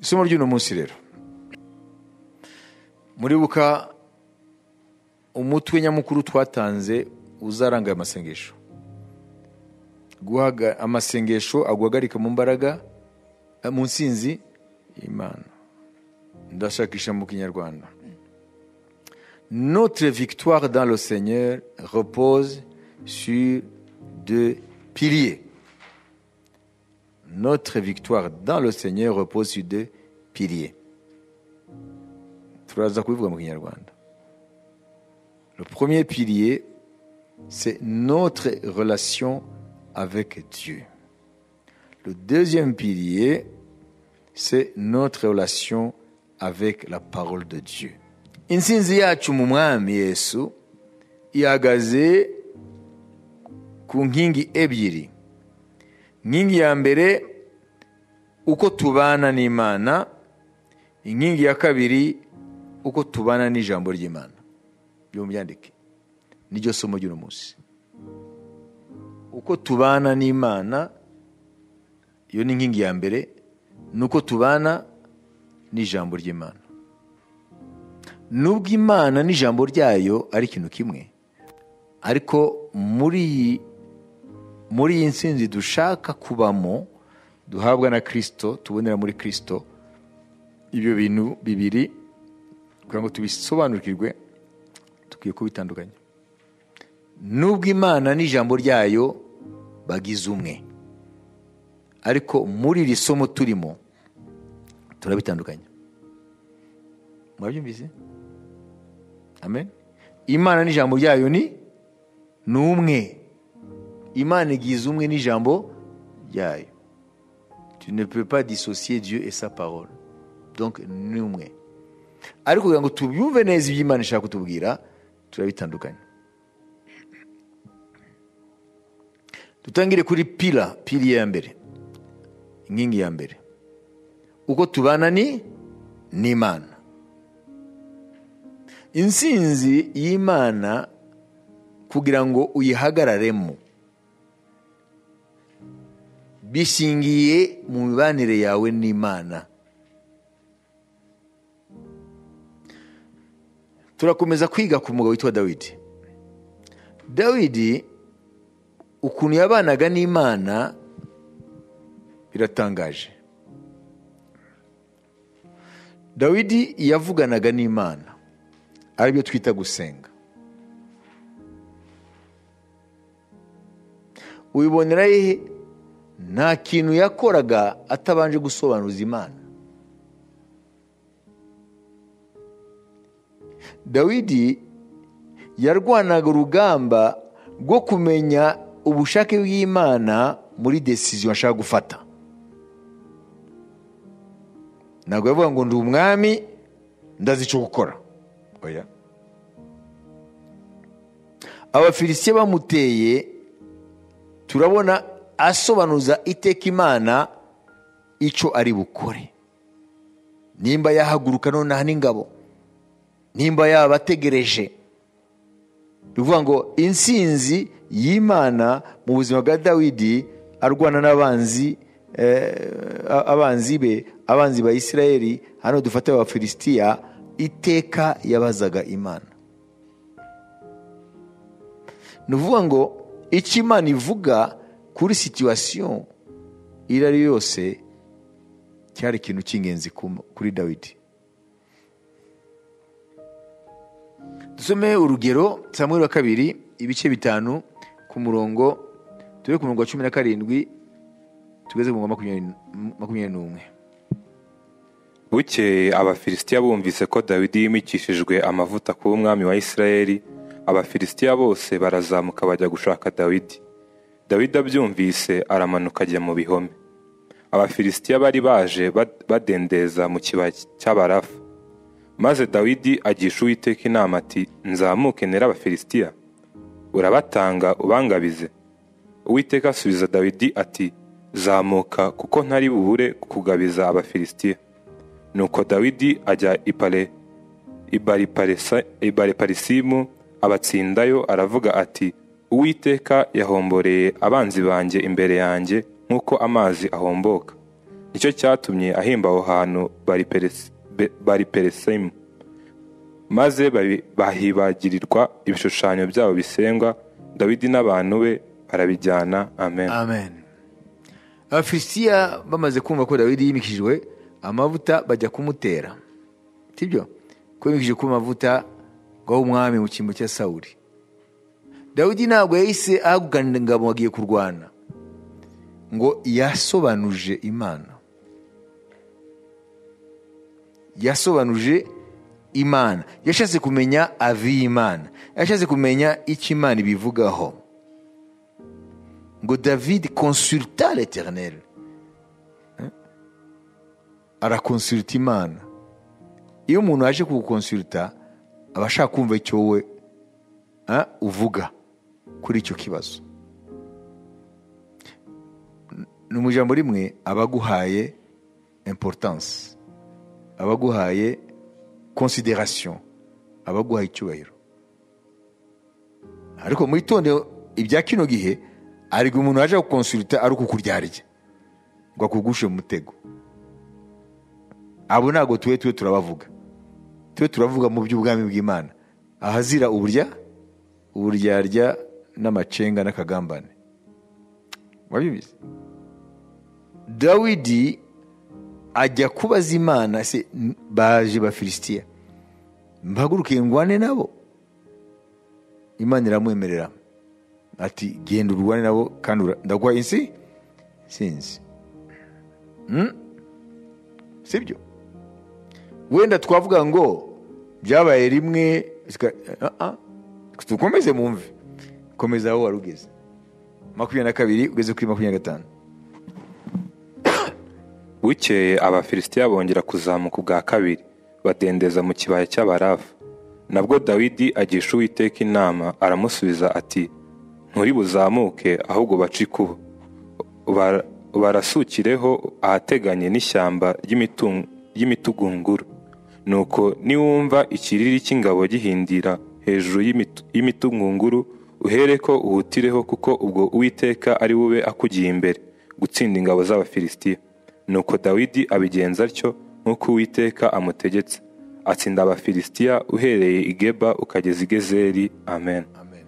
Isomo ry'uno munsi rero, muribuka umutwe nyamukuru twatanze uzaranga aya masengesho. Guhaga amasengesho aguhagarika mu mbaraga, mu nsinzi y'Imana. Ndashakisha mu Kinyarwanda. Notre victoire dans le Seigneur repose sur deux piliers. Notre victoire dans le Seigneur repose sur deux piliers. Turaza kubivuga mu Kinyarwanda. Le premier pilier, c'est notre relation avec Dieu. Le deuxième pilier, c'est notre relation avec la parole de Dieu. Intsinzi yacu mu Mwami Yesu ihagaze ku nkingi ebyiri. Inkingi ya mbere, uko tubana n'Imana. Inkingi ya kabiri, uko tubana n'ijambo ry'Imana. Byo mubyandike, niryo somo ry'uno munsi. Uko tubana n'Imana, iyo ni inkingi ya mbere, nuko tubana n'ijambo ry'Imana. Nubwo Imana n'ijambo ryayo ari ikintu kimwe, ariko muri iyi nsinzi dushaka kubamo, duhabwa na Kristo, tubonera muri Kristo, ibyo bintu bibiri kugira ngo tubisobanukirwe tukwiye kubitandukanya. Nubwo Imana n'ijambo ryayo bagize umwe, ariko muri iri somo turimo turabitandukanya. Mwabyumvise? Amen. Imana n'ijambo ryayo ni umwe. Imana igize umwe n'ijambo ryayo. Tu ne peux pas dissocier Dieu et sa parole. Donc ni umwe. Ariko kugira ngo tubyumve neza ibyo Imana ishaka kutubwira, turabitandukanya. Dutangire kuri pili ya mbere, inkingi ya mbere, uko tubana ni n'Imana. Intsinzi y'Imana kugira ngo uyihagararemo bishingiye mu mibanire yawe n'Imana. Turakomeza kwiga ku mugabo witwa Dawidi. Dawidi ukuntu yabanaga n'Imana biratangaje. Dawidi yavuganaga n'Imana, aribyo twita gusenga. Uyibonera hehe? Nta kintu yakoraga atabanje gusobanuza Imana. Dawidi yarwanaga urugamba rwo kumenya ubushake bw'Imana muri decision ashaka gufata. Ntabwo yavuga ngo ndi umwami ndazi icyo gukora. Oya. Abafilisitiya bamuteye, turabona asobanuza iteka Imana icyo ari bukore. Nimba yahaguruka nonaha n'ingabo, nimba yabategereje. Bivuga ngo intsinzi y'Imana mu buzima bwa Dawidi arwana n'abanzi, abanzi be, abanzi ba Isirayeli, hano dufate abafilisitiya, iteka yabazaga Imana. Nuvuga ngo icyo Imana ivuga kuri situation iyo ari yose cyari ikintu cy'ingenzi kuri Dawidi. Dusome urugero Samweli wa kabiri ibice 5 ku murongo, tube ku murongo wa 17 tugeze ku murongo 21. Bukeye Abafilisitiya bumvise ko Dawidi yimikishijwe amavuta kuba umwami wa Isirayeli, Abafilisitiya bose barazamuka bajya gushaka Dawidi. Dawidi abyumvise aramanuka ajya mu bihome. Abafilisitiya bari baje badendeza mu kibaya cy'Abarafa. Maze Dawidi agisha Uwiteka inama ati, nzamuke ntere Abafilisitiya, urabatanga ubangabize? Uwiteka asubiza Dawidi ati, zamuka kuko ntari bubure kukugabiza Abafilisitiya. Nuko Dawidi ajya i Bariparisimu abatsindayo, aravuga ati, Uwiteka yahomboreye abanzi banjye imbere yanjye nk'uko amazi ahomboka. Nicyo cyatumye ahimba aho hantu Bariperesimu, maze bahibagirirwa ibishushanyo byabo bisengwa. Dawidi n'abantu be barabijyana. Amen. Amen. Abafilisitiya bamaze kumva ko Dawidi yimikijwe amavuta bajya kumutera, sibyo? Ko yimikijwe ku mavuta ngo umwami mu cyimbo cya Sawuli. Dawidi ntabwo yahise ahagukana ingabo agiye kurwana, ngo yasobanuje Imana. Yasobanuje Imana, yashatse kumenya avi Imana, yashatse kumenya icyo Imana ibivugaho. Ngo David consulta l'Éternel, arakonsulta Imana. Iyo umuntu aje kugukonsulta aba ashaka kumva icyo wowe uvuga kuri icyo kibazo. Ni mu ijambo rimwe abaguhaye importance, abaguhaye considération, abaguhaye icyubahiro. Ariko mwitonde ibya kino gihe, ariko umuntu aje kukonsulta ari ukukuryarya ngo akugushe mu mutego. Abo ntabwo tuwe turabavuga, tuwe turavuga mu by'ubwami bw'Imana, ahazira uburyarya n'amacenga n'akagambane. Wabibizi? Dawidi ajya kubaza Imana, se baje Bafilisitiya, mpaguruke ngwane nabo? Imana iramwemerera ati genda urwane nabo kandi ndaguha insi sinzi. Sibyo? Wenda twavuga ngo byabaye rimwe, tukomeze mumve. Komeza aho wari ugeze. 22 ugeze kuri 25. Bukeye Abafilisitiya bongera kuzamuka ubwa kabiri, badendeza mu kibaya cy'Abarafa. Nabwo Dawidi agisha Uwiteka inama, aramusubiza ati nturi buzamuke, ahubwo bace ikubo, barasukireho ahateganye n'ishyamba ry'imitugunguru. Nuko niwumva ikiriri cy'ingabo gihindira hejuru y'imitugunguru, uhereko uhutireho, kuko ubwo Uwiteka ari bube akugiye imbere gutsinda ingabo z'Abafilisitiya. Nuko Dawidi abigenza atyo nk'uko Uwiteka amutegetse, atsinda Abafilisitiya uhereye i Geba ukageza i Gezeri. Amen. Amen.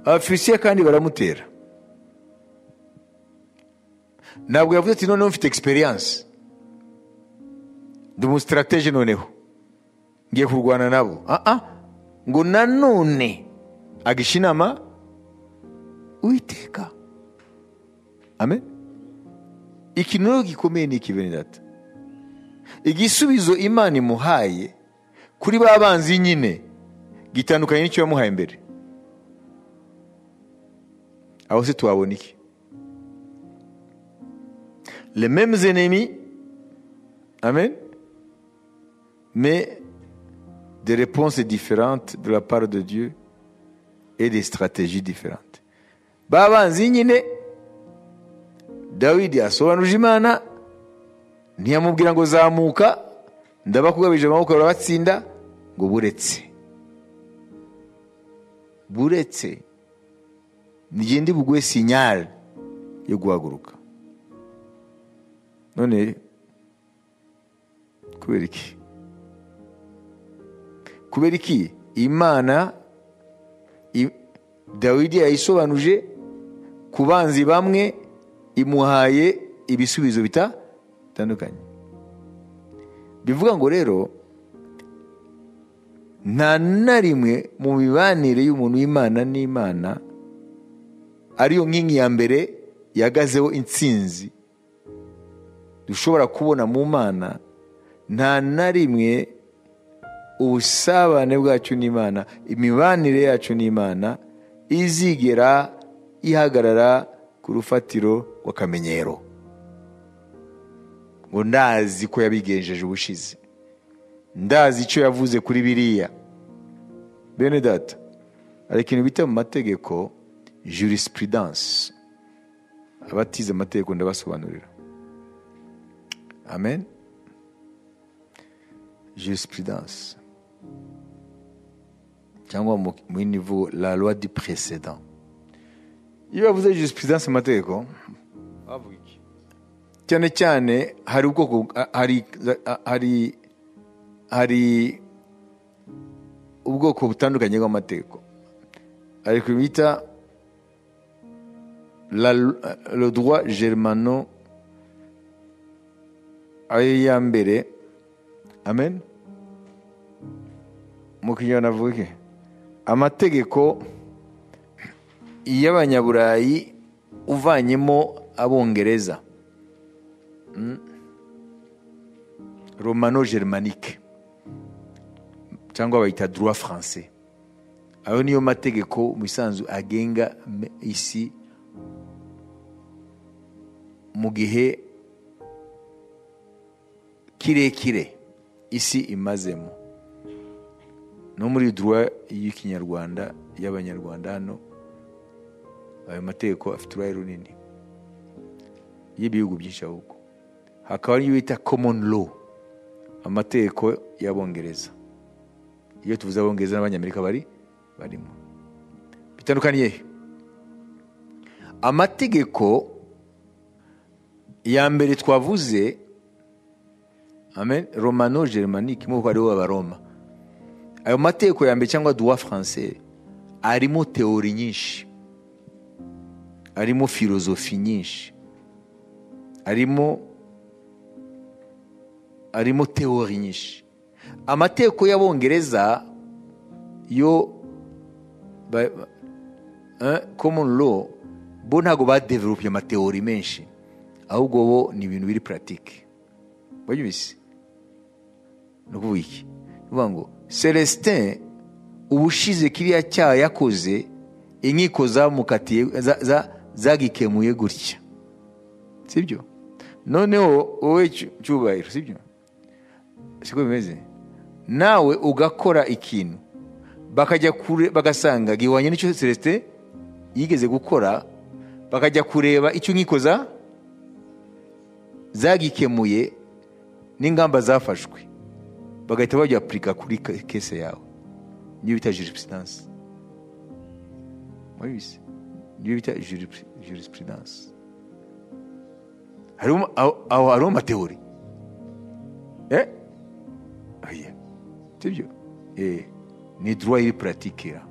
Abafilisitiya kandi baramutera. Ntabwo yavuze ati noneho mfite experience, ndi umu-stratege, noneho ngiye kurwana nabo. Ngo nanone agisha inama Uwiteka. Amen. Ikintu gikomeye ni iki, bene data? Igisubizo Imana imuhaye kuri ba banzi nyine gitandukanye n'icyo yamuhaye mbere. Aho se twabona iki? Les mêmes ennemis, amen, mais des réponses différentes de la part de Dieu et des stratégies différentes. Ba banzi nyine Dawidi asobanuje Imana, ntiyamubwira ngo zamuka ndabakugabije amaboko urabatsinda, ngo buretse nigende buguhe signal yo guhaguruka. None kubera iki Imana Dawidi yayisobanuje ku banzi bamwe, imuhaye ibisubizo bitandukanye? Bivuga ngo rero nta na rimwe mu mibanire y'umuntu w'Imana n'Imana ariyo nkingi ya mbere yagazeho intsinzi dushobora kubona mu Mana, nta na rimwe ubusabane bwacu n'Imana, imibanire yacu n'Imana izigera ihagarara ku rufatiro rw'akamenyero. Ngo ndazi ko yabigenjeje ubushize, ndazi icyo yavuze kuri biriya. Bene data, hari ikintu bita mu mategeko jurisprudence. Abatize amategeko ndabasobanurira. Amen. Jurisprudence cyangwa mu niveau la loi du précédent. Iyo bavuze jurisprudence mu mategeko bavuga iki? Cyane cyane hari ubwoko, hari ubwoko butandukanye bw'amategeko. Ariko bita le droit germano, ayo ya mbere. Amen. Mu Kinyarwanda avuga iki? Amategeko y'Abanyaburayi uvanyemo Abongereza, romano germanique cyangwa bayita droit français. Ayo niyo mategeko mu bisanzwe agenga isi mu gihe kirekire isi imazemo. No muri droit y'Ikinyarwanda y'Abanyarwanda hano, ayo mategeko afite uruhare runini y'ibihugu byinshi. Ahubwo hakaba n'iyo bita common law, amategeko y'Abongereza. Iyo tuvuze Abongereza, n'Abanyamerika barimo. Bitandukaniye he? Amategeko ya mbere twavuze, amen, romano germanique, nk'uko aribo Abaroma, ayo mategeko ya mbere cyangwa droit français arimo théorie nyinshi, arimo philosophie nyinshi, arimo théorie nyinshi. Amategeko y'Abongereza yo common law, bo ntabwo badevelopye ama théories menshi, ahubwo bo ni ibintu biri pratique. Wabyumvise? Ni ukuvuga iki? Ni ukuvuga ngo Celestin ubushize kiriya cyaha yakoze, inkiko zamukatiye zagikemuye gutya, sibyo? Noneho wowe Cyubahiro, sibyo? Siko bimeze? Nawe ugakora ikintu, bakajya kure, bagasanga gihwanye n'icyo Celestin yigeze gukora, bakajya kureba icyo inkiko zagikemuye n'ingamba zafashwe, bagahita bajya apurika kuri case yawe. Niyo bita jurisprudence. Murabizi, niyo bita jurisprudence. Harimo aho hariho ama théories, oya, sibyo? Ni droit iri pratique ya.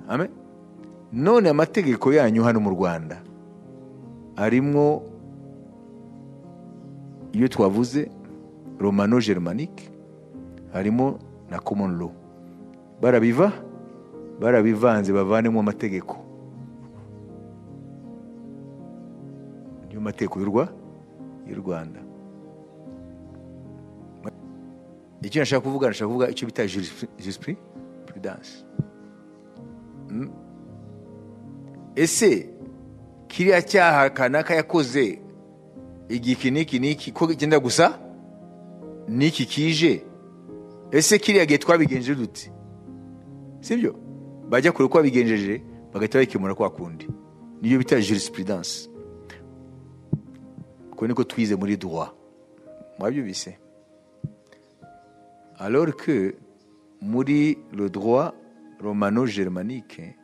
Amen. None amategeko yanyu hano mu Rwanda arimwo iyo twavuze romano germanique, harimo na common law. Barabivanze, bavanemo amategeko, niyo mategeko y'u Rwanda. Icyo nashaka kuvuga icyo bita jurisprudence. Ese kiriya cyaha kanaka yakoze igihe iki n'iki n'iki, ko genda gusa n'iki kije, ese kiriya gihe twabigenje dute? Sibyo? Bajya kure uko babigenjeje, bagahita babikemura kwa kundi. Niyo bita jurisprudence. Uko niko twize muri droit, mwabyumvise? Alors que muri le droit romano germanique,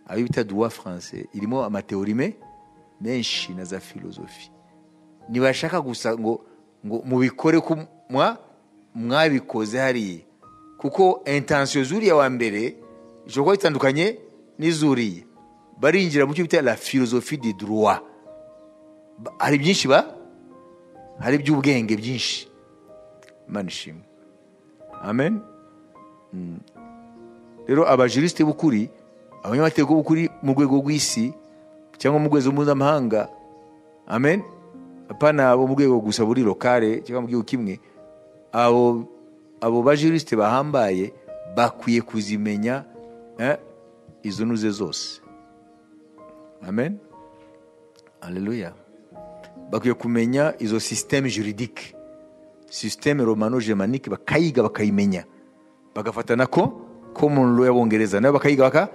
ayo bita droit français, irimo ama théories menshi na za philosophie. Ntibashaka gusa ngo mubikore ko mwabikoze hariya, kuko intention zuriya wa mbere ishobora kuba zitandukanye n'izuriya. Barinjira mu cyo bita la philosophie du droit. Hari byinshi, hari iby'ubwenge byinshi. Imana ishimwe. Amen. Rero aba juristes b'ukuri, abanyamategeko b'ukuri mu rwego rw'isi cyangwa mu rwego mpuzamahanga, amen, apana abo mu rwego gusa buri locale cyangwa mu gihugu kimwe, abo ba juristes bahambaye bakwiye kuzimenya, izo nuze zose. Amen, aleluya. Bakwiye kumenya izo système juridique, système romano germanique, bakayiga, bakayimenya, bagafata nako common law y'Abongereza nayo bakayiga,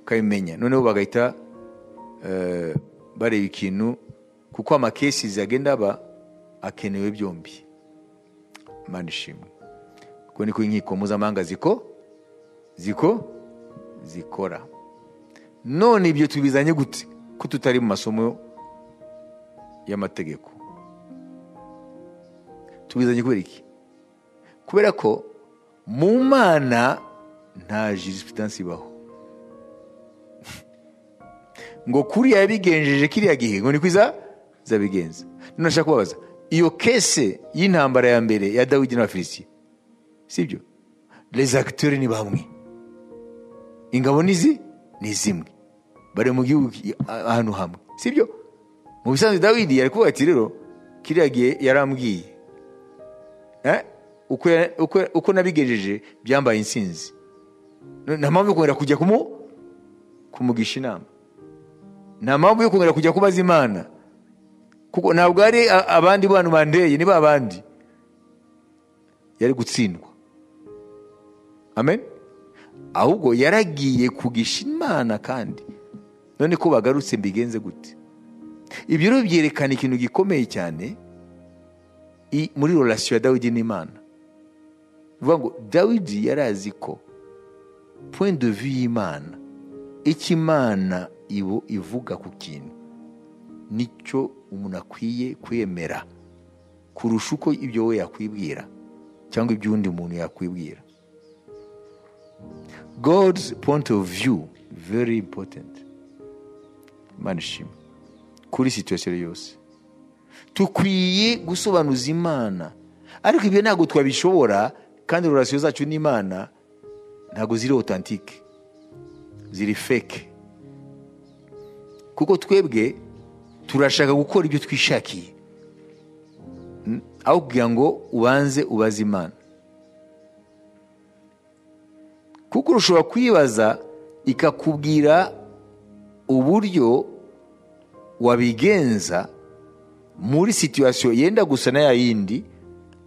bakayimenya, noneho bagahita bareba ikintu, kuko ama cases agenda aba akenewe byombi. Imana ishimwe. Kuko niko inkiko mpuzamahanga ziko zikora. None ibyo tubizanye gute ko tutari mu masomo y'amategeko? Tubizanye kubera iki? Kubera ko mu Mana nta jurisprudence ibaho. Ngo kuriya yabigenjeje kiriya gihe ngo niko izabigenza. None nashaka kubabaza, iyo kese y'intambara ya mbere ya Dawidi n'Abafilisitiya, sibyo? Les acteurs ni bamwe, ingabo nizi ni zimwe, bari mu gihugu ahantu hamwe, sibyo? Mu bisanzwe Dawidi yari kuvuga ati rero kiriya gihe yarambwiye uko nabigejeje byambaye insinzi, nta mpamvu yo kongera kujya kumugisha inama, nta mpamvu yo kongera kujya kubaza Imana, kuko ntabwo ari abandi bantu bandeye, ni babandi. Yari gutsindwa. Amen. Ahubwo yaragiye kugisha Imana, kandi none ko bagarutse mbigenze gute? Ibyo rero byerekana ikintu gikomeye cyane muri relation ya Dawidi n'Imana. Bivuga ngo Dawidi yarazi ko point de vue y'Imana, icyo Imana ivuga ku kintu nicyo umuntu akwiye kwemera kurusha uko ibyo we yakwibwira cyangwa ibyo undi muntu yakwibwira. God's point of view very important. Imana ishimwe kuri situation yose tukwiye gusobanuza Imana, ariko ibyo ntabwo twabishobora, kandi relation zacu n'Imana ntabwo ziri authentique, ziri fake, kuko twebwe turashaka gukora ibyo twishakiye aho kugira ngo ubanze ubaze Imana. Kuko ushobora kwibaza ikakubwira uburyo wabigenza muri situation yenda gusa na yindi,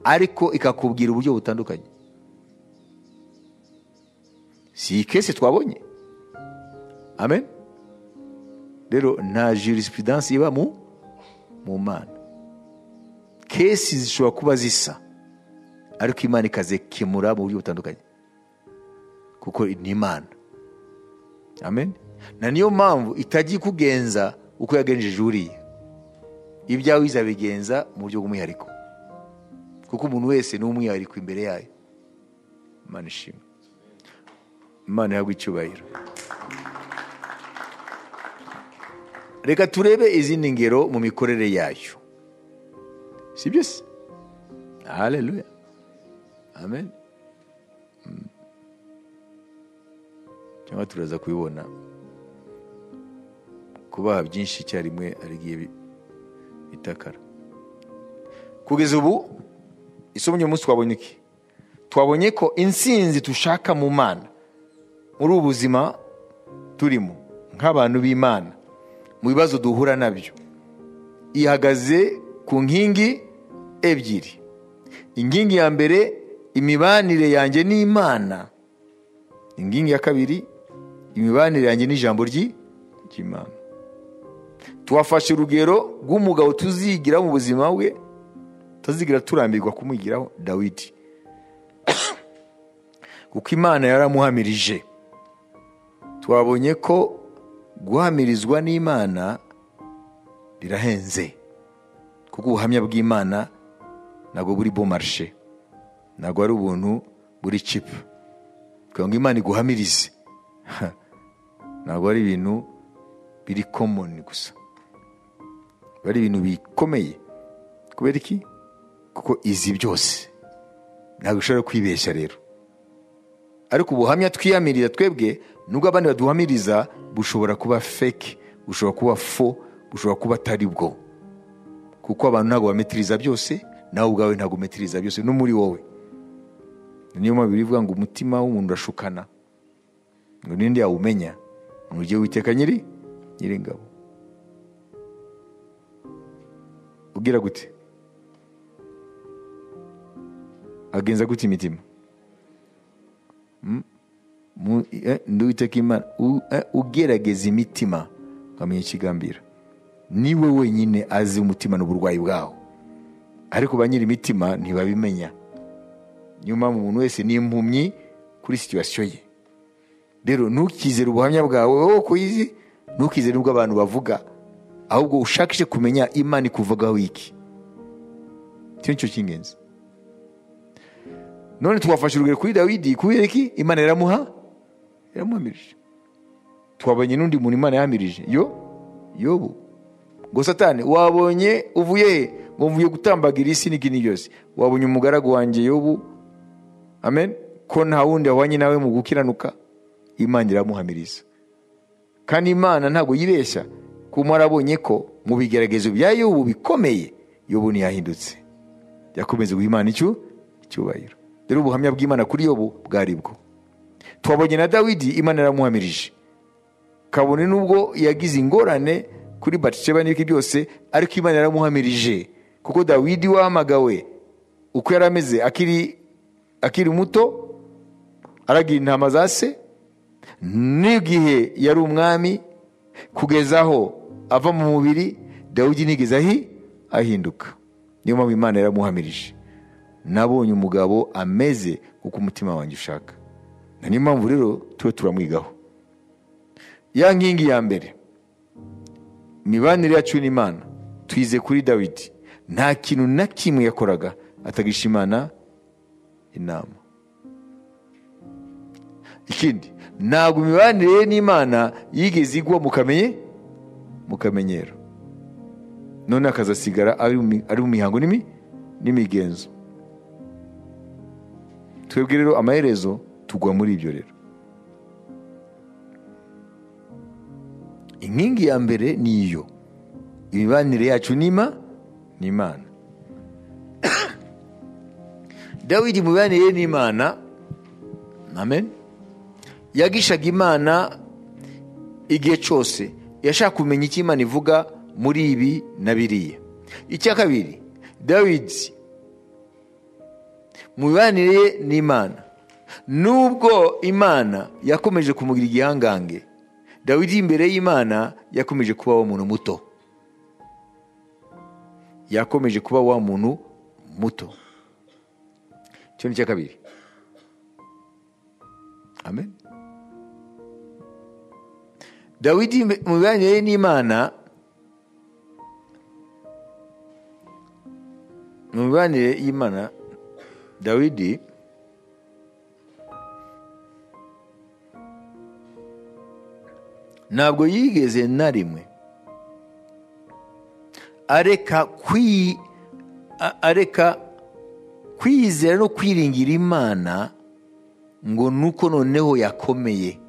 ariko ikakubwira uburyo butandukanye. Si kese twabonye. Amen. Rero nta jurisprudence iba mu Mana. Kesi zishobora kuba zisa, ariko Imana ikazikemura mu buryo butandukanye, kuko ni Imana. Amen. Na niyo mpamvu itajya kugenza uko yagenjeje uriya, ibyawe izabigenza mu buryo bw'umwihariko, kuko umuntu wese ni umwihariko imbere yayo. Imana ishimwe, Imana ihabwe icyubahiro. Reka turebe izindi ngero mu mikorere yayo, sibyo se? Haleluya, amen. Cyangwa turaza kubibona, kubaha byinshi icyarimwe arigiye bitakara. Kugeza ubu isomo ry'umunsi twabonye iki? Twabonye ko insinzi tushaka mu Mana muri ubu buzima turimo nk'abantu b'Imana, mu bibazo duhura nabyo, ihagaze ku nkingi ebyiri. Inkingi ya mbere, imibanire yanjye n'Imana. Inkingi ya kabiri, imibanire yanjye n'ijambo ry'Imana. Twafashe urugero rw'umugabo tuzigira mu buzima bwe, tuzigira turambirwa kumwigiraho, Dawidi, kuko Imana yaramuhamirije. Twabonye ko guhamirizwa n'Imana birahenze, kuko ubuhamya bw'Imana ntabwo buri bon marché, ntabwo ari ubuntu buri cheap. Kugira ngo Imana iguhamirize ntabwo ari ibintu biri common gusa, bari ibintu bikomeye. Kubera iki? Kuko izi byose, ntabwo ushobora kwibeshya. Rero ariko ubuhamya twiyamirira twebwe, nubwo abandi baduhamiriza, bushobora kuba fake, bushobora kuba faux, bushobora kuba atari bwo, kuko abantu ntabwo bametiriza byose, nawe ubwawe ntabwo umetiriza byose, no muri wowe. Niyo mpamvu bivuga ngo umutima w'umuntu urashukana, ngo ninde yawumenya? Ujye witeka nyiringabo. Ugira gute? Agenza gute imitima? Nduwiteka Imana ugerageza imitima nkamenya ikigambira. Niwe wenyine azi umutima n'uburwayi bwawo, ariko ba nyiri imitima ntibabimenya. Niyo mpamvu umuntu wese ni impumyi kuri situation ye. Rero ntukizere ubuhamya bwawe wowe kuyizi, ntukizere n'ubwo abantu bavuga, ahubwo ushakishe kumenya Imana ikuvugaho iki. Icyo nicyo cy'ingenzi. None twafashe urugero kuri Dawidi kubera iki? Imana yaramuhamirije. Twabonye n'undi muntu Imana yahamirije, Yobu. Ngo Satani wabonye uvuye he? Ngo mvuye gutambagira isi n'ikindi byose. Wabonye umugaragu wanjye Yobu, amen, ko nta wundi ahwanye nawe mu gukiranuka. Imana iramuhamiriza. Kandi Imana ntabwo yibeshya, kuko arabonye ko mu bigeragezo bya Yobu bikomeye, Yobu ntiyahindutse, yakomeze guha Imana icyubahiro. Rero ubuhamya bw'Imana kuri Yobu bwari bwo. Twabonye na Dawidi, Imana yaramuhamirije, kabone nubwo yagize ingorane kuri Batisheba n'ibiki byose, ariko Imana yaramuhamirije. Kuko Dawidi wahamagawe uko yari ameze akiri muto, aragira intama za se, n'igihe yari umwami kugeza aho ava mu mubiri, Dawidi nigeze ahinduka. Niyo mpamvu Imana yaramuhamirije. Nabonye umugabo ameze uko umutima wanjye ushaka. Na niyo mpamvu rero tuwe turamwigaho. Ya nkingi ya mbere, mibanire yacu n'Imana, twize kuri Dawidi. Nta kintu na kimwe yakoraga atagisha Imana inama. Ikindi, ntabwo imibanire n'Imana yigeze igwa mu kamenyero. None akazasigara ari mu mihango n'imigenzo. Twebwe rero amaherezo tugwa muri ibyo. Rero inkingi ya mbere ni iyo imibanire yacu n'Imana. Dawidi mu mibanire n'Imana, amen, yagishaga Imana igihe cyose, yashaka kumenya icyo Imana ivuga muri ibi na biriya. Icya kabiri, Dawidi mu mibanire n'Imana, nubwo Imana yakomeje kumugira igihangange, Dawidi imbere y'Imana yakomeje kuba wa muntu muto. Yakomeje kuba wa muntu muto. Icyo ni icya kabiri. Amen. Dawidi mu mibanire n'Imana, mu mibanire y'Imana, Dawidi ntabwo yigeze na rimwe areka kwizera no kwiringira Imana ngo nuko noneho yakomeye.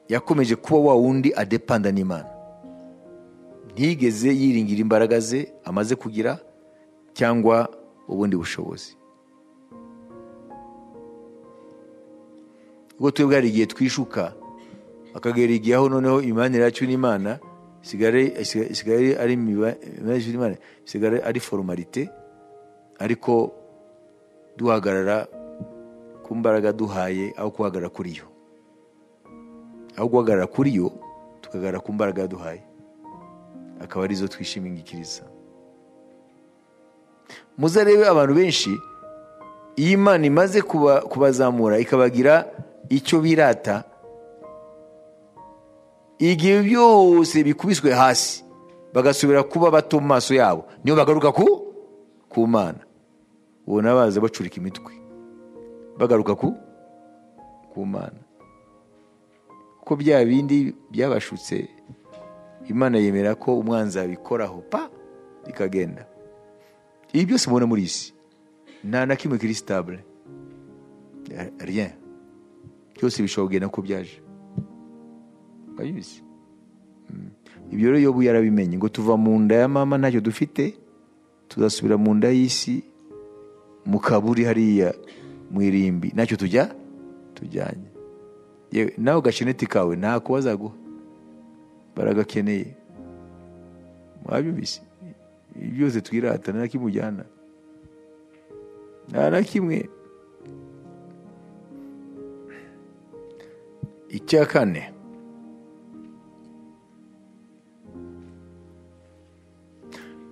Yakomeje kuba wa wundi adepanda n'Imana. Ntiyigeze yiringira imbaraga ze amaze kugira cyangwa ubundi bushobozi. Ubwo twebwe hari igihe twishuka, akagera igihe aho noneho imibanire yacu n'Imana isigare ari imibanire, isigare ari formalite, ariko duhagarara ku mbaraga duhaye aho guhagarara kuri yo. Aho guhagarara kuri yo, tukahagarara ku mbaraga duhaye, akaba arizo twishimingikiriza. Muzarebe abantu benshi iyo Imana imaze kubazamura ikabagira icyo birata, igihe byose bikubiswe hasi bagasubira kuba bato mu maso yabo, niyo bagaruka ku Mana. Ubona baza bacurika imitwe bagaruka ku Mana, kuko bya bindi byabashutse Imana yemera ko umwanzi abikoraho pa bikagenda. Ibi byose mubona muri isi nta na kimwe kiri stable, rien, byose bishobora kugenda uko byaje. Ibyo rero Yobu yarabimenye, ngo tuva mu nda ya mama ntacyo dufite, tuzasubira mu nda y'isi mu kaburi hariya mu irimbi ntacyo tujyanye. Yewe nawe gasheneti kawe ntako bazaguha, baragakeneye. Mwabyumvise? Byose twirata nta kimujyana, nta na kimwe. Icya kane,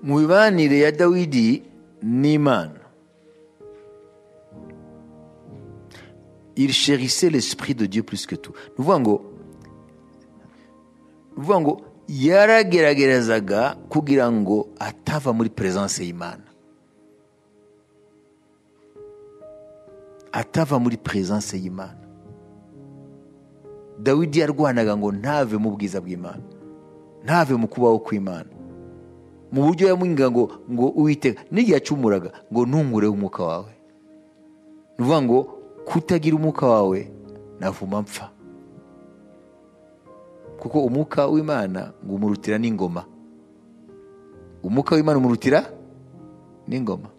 mu mibanire ya Dawidi n'Imana, il chérissait l'esprit de Dieu plus que tout. Ni ukuvuga ngo Yarageragerezaga kugira ngo atava muri presence y'Imana, atava muri presence y'Imana. Dawidi yarwanaga ngo ntave mu bwiza bw'Imana, ntave mu kubaho kw'Imana, mu buryo yamwinga ngo Uwiteka n'igihe yacumuraga ngo ntungureho umwuka wawe. Nuvuga ngo kutagira umwuka wawe navuma mpfa, kuko umwuka w'Imana ngo umurutira n'ingoma. Umwuka w'Imana umurutira n'ingoma.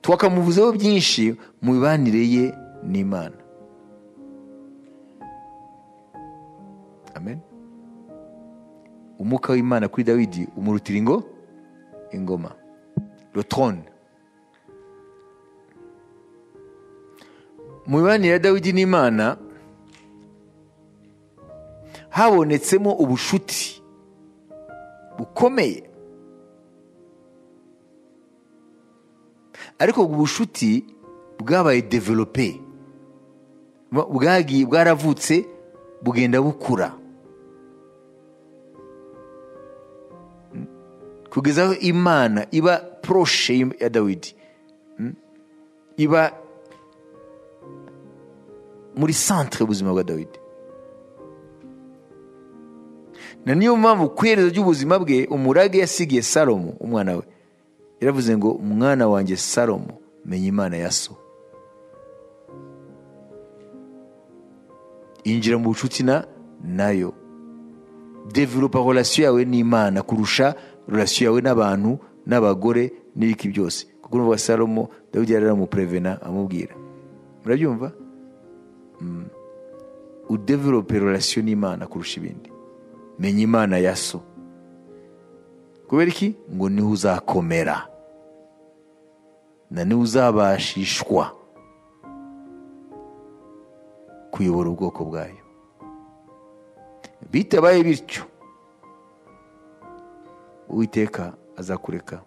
Twakamuvuzeho byinshi mu mibanire ye n'Imana. Amen. Umwuka w'Imana kuri Dawidi umurutira ingoma, le trône. Mu mibanire ya Dawidi n'Imana habonetsemo ubushuti bukomeye, ariko ubwo bushuti bwabaye develope, bwagiye bwaravutse bugenda bukura kugeza aho Imana iba proche ya Dawidi, iba muri centre y'ubuzima bwa Dawidi. Na niyo mpamvu ku iherezo ry'ubuzima bwe umurage yasigiye Salomo umwana we, yaravuze ngo umwana wanjye Salomo, menya Imana ya so, injira mu bucuti nayo, developa relation yawe n'Imana kurusha relation yawe n'abantu n'abagore n'ibiki byose. Kuko nuvuga Salomo, Dawidi yaramuprevena amubwira, murabyumva, udevelope relation n'Imana kurusha ibindi, menya Imana ya so. Kubera iki? Ngo niho uzakomera na niho uzabashishwa kuyobora ubwoko bwayo. Bitabaye bityo, Uwiteka azakureka,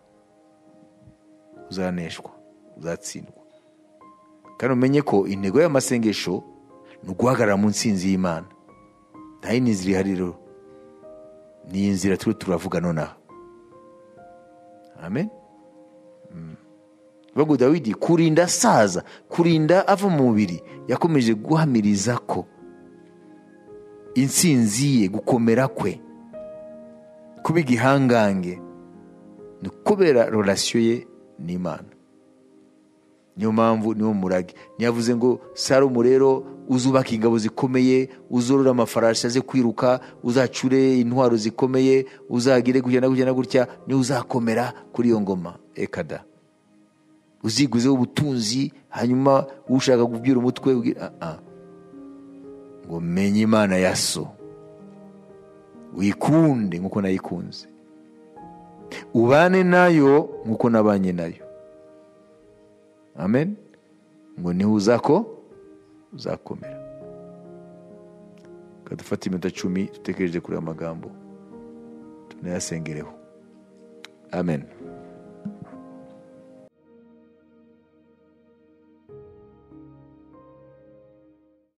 uzaneshwa, uzatsindwa. Kandi umenye ko intego y'amasengesho ni uguhagarara mu nsinzi y'Imana. Nta yindi nzira ihari rero, ni inzira turi turavuga nonaha. Amen. Bago Dawidi kurinda asaza, kurinda ava mu mubiri, yakomeje guhamiriza ko intsinzi ye, gukomera kwe, kuba igihangange, ni kubera relation ye n'Imana. Niyo mpamvu niwo murage. Ntiyavuze ngo Salomo rero uzubaka ingabo zikomeye, uzorora amafarashi aze kwiruka, uzacure intwaro zikomeye, uzagire gutya na gutya na gutya, ni uzakomera kuri iyo ngoma. Ekada uziguzeho ubutunzi, hanyuma ushaka kubyura umutwe ngo menye Imana ya so, wikunde nkuko nayikunze, ubane nayo nkuko nabanye nayo. Amen. Ngo niho uzakomera. Kadufata iminota 10 dutekereje kuri aya magambo, tunayasengereho. Amen.